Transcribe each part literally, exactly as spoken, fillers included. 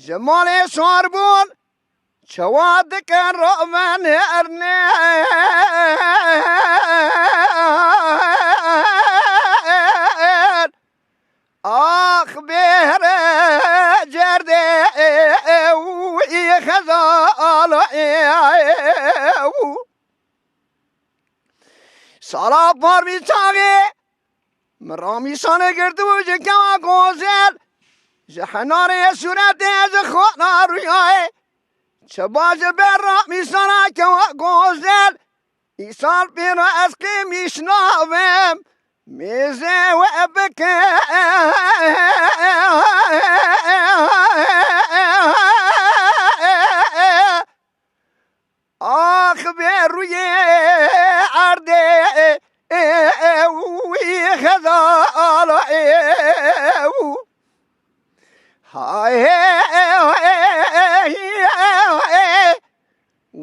ji malê şarbûn çawa dikin ravin hernên. Ax bêre cerdê wî xezala ê û. Sala parvî çaxê min ramîsane girtibû ji kewa gozel, ji henarê sûretê ji xana rûyayê. Çi ba ji ber ramîsana kewa gozel, îsal pêra ez qêmîş nabim, mêze we bike. Ax bê rûyê erdê wî xezala ê û. Hay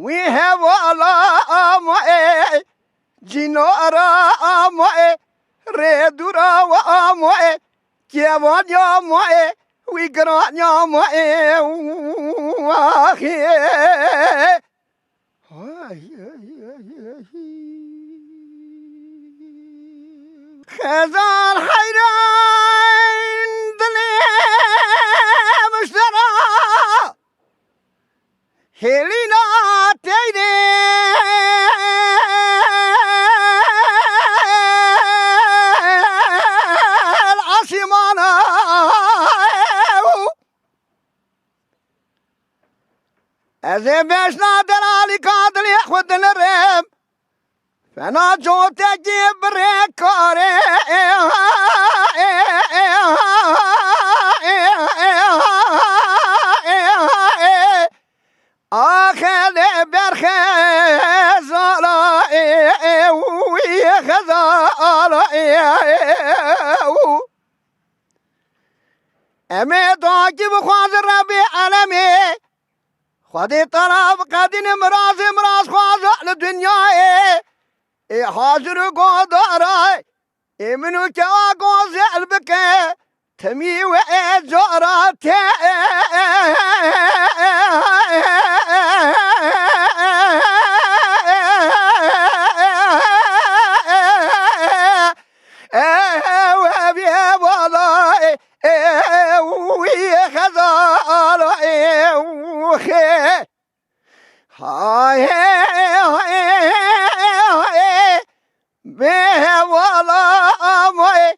wî hevala ama ê, cînara ama ê, rê dûra ama ê, kêvanya ama ê, wî giranya ama ê, waxê. Xezal heyran dilê miştera hêlîna teyrê asîmana. Ez ê beşna deralîka dilê xwe dinirim. Fena cotekî bi rêkarê. Axe lê berxe zala ê wî xezala ê. Em ê dakî bixwazin Rebê elemê. Xwedê tala biqedîne mirazê miraz xwaza li dinyayê. Ê hazir û godara ê min û kewa gozel bike. Temî we ê cara te. Ew ev ê bala ê wî xezala ê xê. Hay bê hevala ama ê,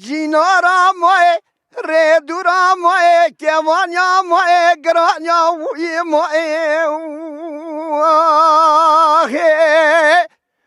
cînara ama ê, rê dûra ama ê, kevanya ama ê, giranya wî ama ê. Waxê.